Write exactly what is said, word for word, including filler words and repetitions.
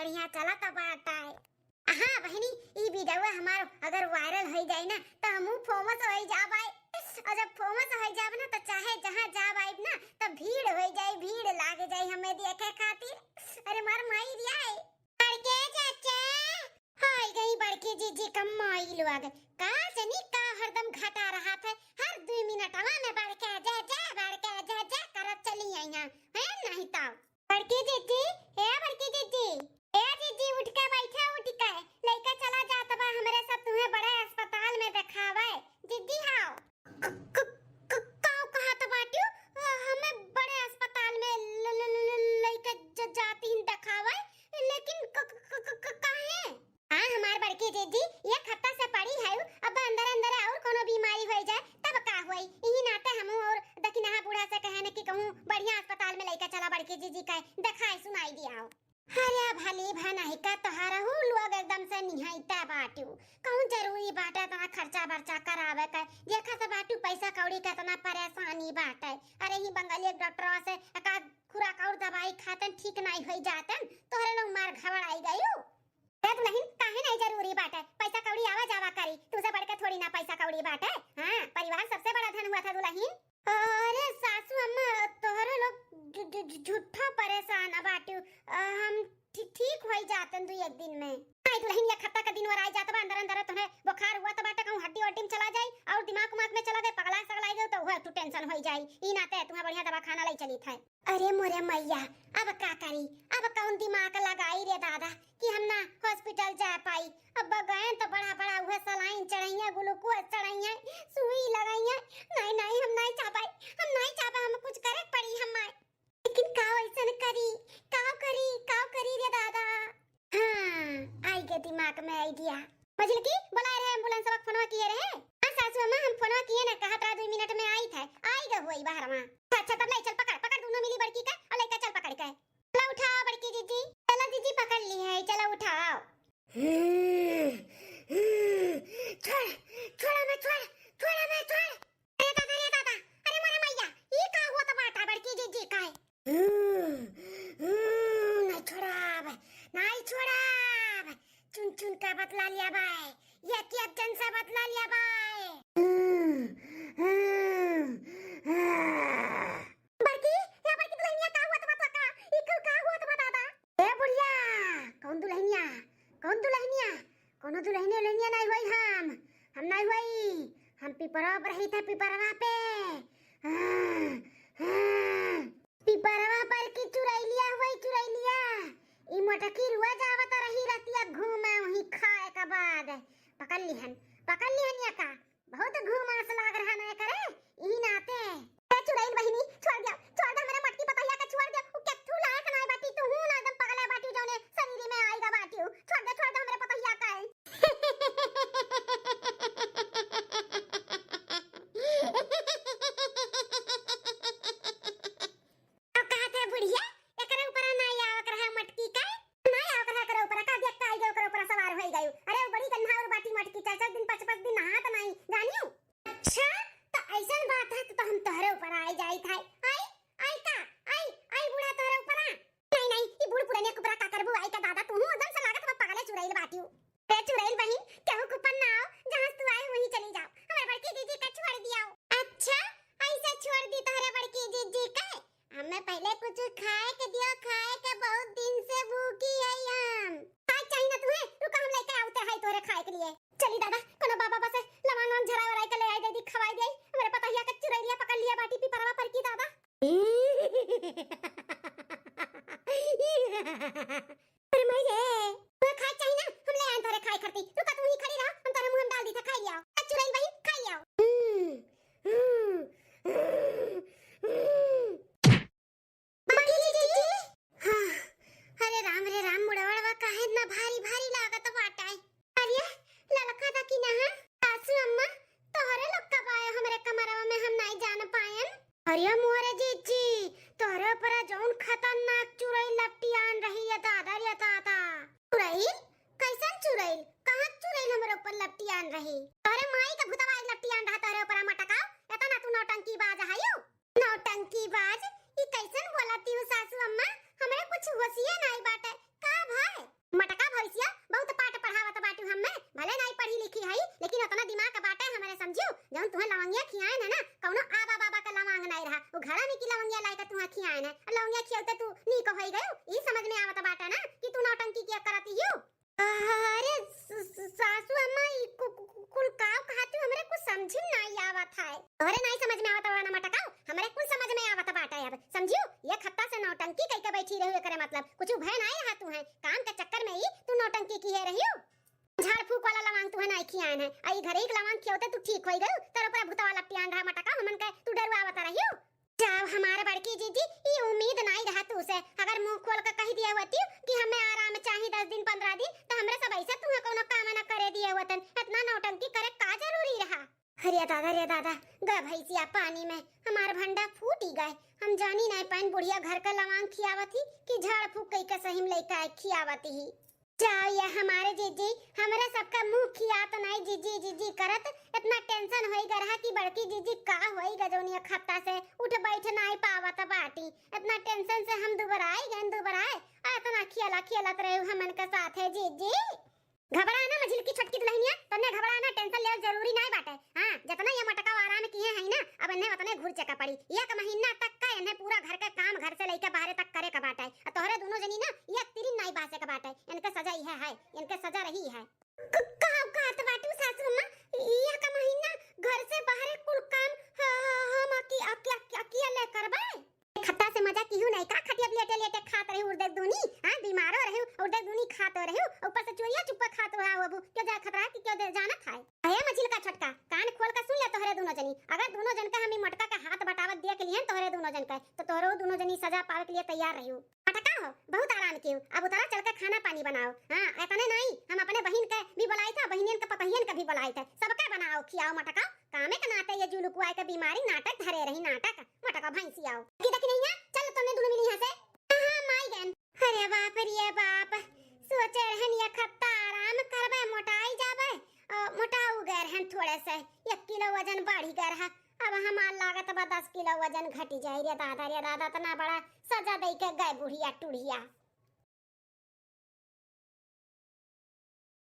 बढ़िया चलत बाटे। हाँ बहिनी, ई video हमार अगर viral होइ जाई ना, त हमहू famous होइ जाबै। और जब famous होइ जाब ना, त चाहे जहाँ जाब आइब ना, त भीड़ होइ जाई, भीड़ लाग जाई हमें देखे खातिर। अरे मार माई रिया है। बड़के चाचा, हाय गई बड़की जीजी का माई लोग। का जनी का हरदम घटा रहा था, हर दुई मिनटवा में बड़के जा जा, बड़के जा जा करत चली आई हैं, है नहीं तो। बड़की जीजी, ए बड़की जीजी, ए जीजी, उठ के बैठा, उठ के लइका चला जात बा हमरे साथ, तुहें बड़े अस्पताल में देखावे। जीजी हाव। क-, क-, क-, काव कहत बाटू? अ, हमें बड़े अस्पताल में ल-, ल-, ल-, ल-, लइके ज-, जाती ही देखावे, लेकिन क-, क-, क-, क-, काहे? हाँ, हमार बड़की जीजी, एक हफ्ता से पड़ी है, अब अंदर अंदर और कोनो बीमारी होइ जाए, तब का होई? इही नाते हमहू और दखिनहा बूढ़ा से कहे न कि कहूँ बढ़िया अस्पताल में लइके चला बड़की जीजी का, देखाए सुनाई दियाओ। अरे भली भनहिका, तोहरहू लोग एकदम से निहैता बाटू। कौन जरूरी बाटे इतना खर्चा बर्चा करावे के? देखा से बाटू पैसा कौड़ी के इतना परेशानी बाटे। अरे ही बंगाली एक डॉक्टरवा से एकाध खुराक और दवाई खातन ठीक नाई होई जातन, तोहरे लोग मार घबराई गयू। अरे दुल्हन, काहे नाई जरूरी बाटे? पैसा कौड़ी आवा जावा करी, तुमसे बढ़ के थोड़ी ना पैसा कौड़ी बाटे। हाँ, परिवार सबसे बड़ा धन हुआ था दुल्हन। अरे सासू अम्मा, तोहरे लोग झु-, झु-, झु-, झूठो परेशान बाटू। अ, हम ठी-, ठीक होई जातन दू एक दिन में। आई दुल्हन, एक हफ्ता का दिन वराई जात बा, अंदर अंदर तुम्हें बुखार हुआ त बाटे, कहूँ हड्डी वड्डी में चला जाई और दिमाग उमाग में चला जाए, पगला सगला गए तो वह तू tension होई जाई। ई नाते तुम्हें बढ़िया दवाखाना ले चली था। अरे मोरे मैया, अब का करी, अब कौन दिमाग लगाई रे दादा कि हम ना hospital जा पाई। अब गए तो बड़ा बड़ा उहे saline चढ़इया, glucose चढ़इया, सुई लगइया। नहीं, नहीं, हम नहीं चाहबाई, हम नहीं चाहबा, हम कुछ करे पड़ी हमार। लेकिन का ऐसन करी, का करी, का करी रे दादा? हाँ, आई गे दिमाग में idea। मझिलकी, बोलाए रहे ambulance वाला, फोनवा किए रहे? हाँ सासू अम्मा, हम फोनवा किए ना, कहत रहा दुई मिनट में आई था, आई गे हुई बाहर वहाँ। अच्छा, अच्छा, तब ले चल, पकड़, पकड़ दोनों मिली बड़की का और लेकर चल पकड़ के। चला उठाओ बड़की जीजी, चला जीजी पकड़ ली है, चला उठाओ। हम्म, हम्म, छोड़, छोड़ा मैं, छोड़, छोड़ा मैं, छोड़। अरे दादा, अरे दादा, अरे मोरे मैया, ई का हुआ त बाटा बड़की जीजी का है? हम्म, हम्म, नहीं छोड़ाब, नहीं छोड़ाब। चुन चुन का बदला लिया बाय, ये किया जन से बदला लिया बाय। हम्म, हम्म, हाँ। बड़की, या बड़की दुल्हनिया, का हुआ त बा का? ई कुल का हुआ त बा दादा? ए बुढ़िया, कौन दुल्हनिया? कौन दुल्हनिया? कोनो दुल्हनिया उल्हनिया नहीं होई हम। हम नहीं होई। हम पिपरवा पर रही था, पिपरवा पे। हाँ, हाँ। पिपरवा पर की चुरैलिया हुई, चुरैलिया। ई मोटकी रुआ जावत रही रतिया घूमे वहीं खाए के बाद। पकड़ लिहन, पकड़ लिहन या का? बहुत घूमास लाग रहा ना करे, इही नाते। ए चुड़ैल बहिनी, छोड़ दे, छोड़ दे हमरे मटकी पतहिया के, छोड़ दे। उ केथू लायक नाय बाटी, तू हूँ ना एकदम पगला बाटी, जौने शरीर में आइगा बाटी। छोड़ दे, छोड़ दे हमरे पतहिया के। अब कहत है बुढ़िया, एकरे ऊपर ना आवक रहा मटकी के, ना आवक रहा एकरे ऊपर, का देख के आई गयो, ओकरे ऊपर सवार होई गयो। अरे, वो बड़ी गन्हाउर बाटी मटकी, चार चार दिन, पाँच पाँच दिन नहात नहीं, जानियो। अच्छा, त ऐसन बात है, त, त हम तोहरे ऊपर आए जाइत है। आई, आई का, आई, आई बूढ़ा तोहरे ऊपर आ। नहीं, नहीं, ई बूढ़ पुरानिया के ऊपर का करबू, आई का दादा, तू हूँ एकदम से लागत बा पगले चुड़ैल बाटियो। ए चुड़ैल बहिन, केहू के ऊपर ना आओ, जहाँ से तू आए वहीं चली जाओ। हमारे बड़की जीजी का छोड़ दिया। अच्छा, ऐसे छोड़ दी तोहरे बड़की जीजी का? हमें पहले कुछ खाए के दियो, खाए के बहुत दिन से भूखी है हम। खाए चाहिए ना तुम्हें, रुका हम लेके आवते हैं तोहरे खाए के लिए। चली दादा, कोनो बाबा बसे लवांग वांग झराए वराए के ले आए, दे दी, खवाए दे। हमारे पतहिया के चुड़ैलिया पकड़ लिया बाटी पिपरवा पर की दादा। अरे माई रे, तोहे खाए चाही ना, हम ले आएन तोहरे खाए खातिर। रुका, तू ही खड़ी रहा, हम तोहरे मुंह में डाल दी था, खाई लियाओ। आ चुड़ैल बहिन, खाई लियाओ। हम्म, हम्म, हम्म, हम्म। बड़की जीजी। हाँ, अरे राम रे राम, मुड़वा काहे इतना भारी भारी लागत बाटे। अरे, ललका दा की ना है? सासू अम्मा, तोहरे लोग कब आए हमरे कमरवा में, हम नहीं जान पाएन। अरे मोरे जीजी, तोहरे ऊपर जौन खतरनाक चुड़ैल लपटियान रही है दादा रे, कुछ भय नाई रहा तू है, काम के चक्कर में ही तू नौटंकी किहे रहियो। झाड़ फूक वाला लवांग तू है नाई खियान है, आई घरे एक लवांग खियोते तू ठीक होई गयो, तेरे ऊपर भूतवा लपटियान रहा मटका, हमन के तू डरुआवत रहियो। जाओ हमारे बड़की जीजी, ई उम्मीद नाई रहा तू से, अगर मुंह खोल के कह दिए होती कि हमें आराम चाही दस दिन पन्द्रह दिन, तो हमरे सब ऐसे तुम्हें कोनो काम न करे दिए होतन, इतना नौटंकी करे का जरूरी रहा? अरे दादा, रे दादा, गए भैंसिया पानी में, हमार भंडा फूट ही गए। हम जानी नहीं पाइन बुढ़िया घर का लवांग खियावत ही कि झाड़ फूक कई के सही में लइका खियावत ही। जाओ ये हमारे जीजी, हमरे सबका मुंह खियात नहीं जीजी जीजी करत, इतना टेंशन होई गरहा कि बड़की जीजी का होई गजौनिया खत्ता से उठ बैठ नहीं पावत बाटी। इतना टेंशन से हम दुबराए गए, दुबराए, आ इतना खियाला खियालत रहे हमन के साथ है जीजी। घबरा ना मझिलकी छोटकी दुल्हनिया, तन्ने घबरा ना, टेंशन लेवल जरूरी नाय बाटे। हाँ, जतना ये मटका आराम किहे है ना, अब इन्हें उतने घुर चेका पड़ी। एक महीना तक का इन्हें पूरा घर के काम, घर से लेके बाहरे तक करे का बाटे। आ तोहरे दोनों जनी ना एक तिरिन नाय बासे का बाटे। इनके सजा इहे है, इनके सजा रही है। क-, का कहत बाटू सासू अम्मा? एक महीना घर से बाहरे कुल काम ह-, ह-, हम अकी-, अकी-, अकी-, अकेले करबे? खट्टा से मजा किहू नहीं का? खटिया पे लेटे लेटे खात रही उर्दे दूनी, हाँ, बीमारो रही उर्दे दूनी खात रही, ऊपर से चोरिया चुप्पा खात रहा हो, क्यों जा खतरा कि क्यों दे-, जानत है? अरे मझिलका छोटका, कान खोल के सुन ले तोहरे दोनों जनी, अगर दोनों जन का हम ई मटका के हाथ बटावत दिए के लिए तोहरे दोनों जन का, तो तोहरो दोनों जनी सजा पावे के लिए तैयार रही। मटका हो, बहुत आराम कियो, अब उतरा चल के खाना पानी बनाओ। हाँ, इतने नहीं, हम अपने बहिन के भी बुलाई था, बहिनियन के पतहियन के भी बुलाई था, सबके बनाओ, खियाओ मटका। कामे के नाते ये जुलुकुआ के बीमारी नाटक धरे रही, नाटक। मटका भैंसी आओ। की देखी नहीं है? चल तन्ने दोनों मिली यहाँ से। हाँ, माई गन। अरे बाप रे बाप, सोचे रहन ये खत्ता आराम करबे, मोटाई जाबे। अ, मोटाऊ गए रहन थोड़े से, एक किलो वजन बढ़ी गए रहा। अब हमार लागत बा दस किलो वजन घटी जाई रे दादा, रे दादा, इतना बड़ा सजा दे के गए बुढ़िया टुढ़िया।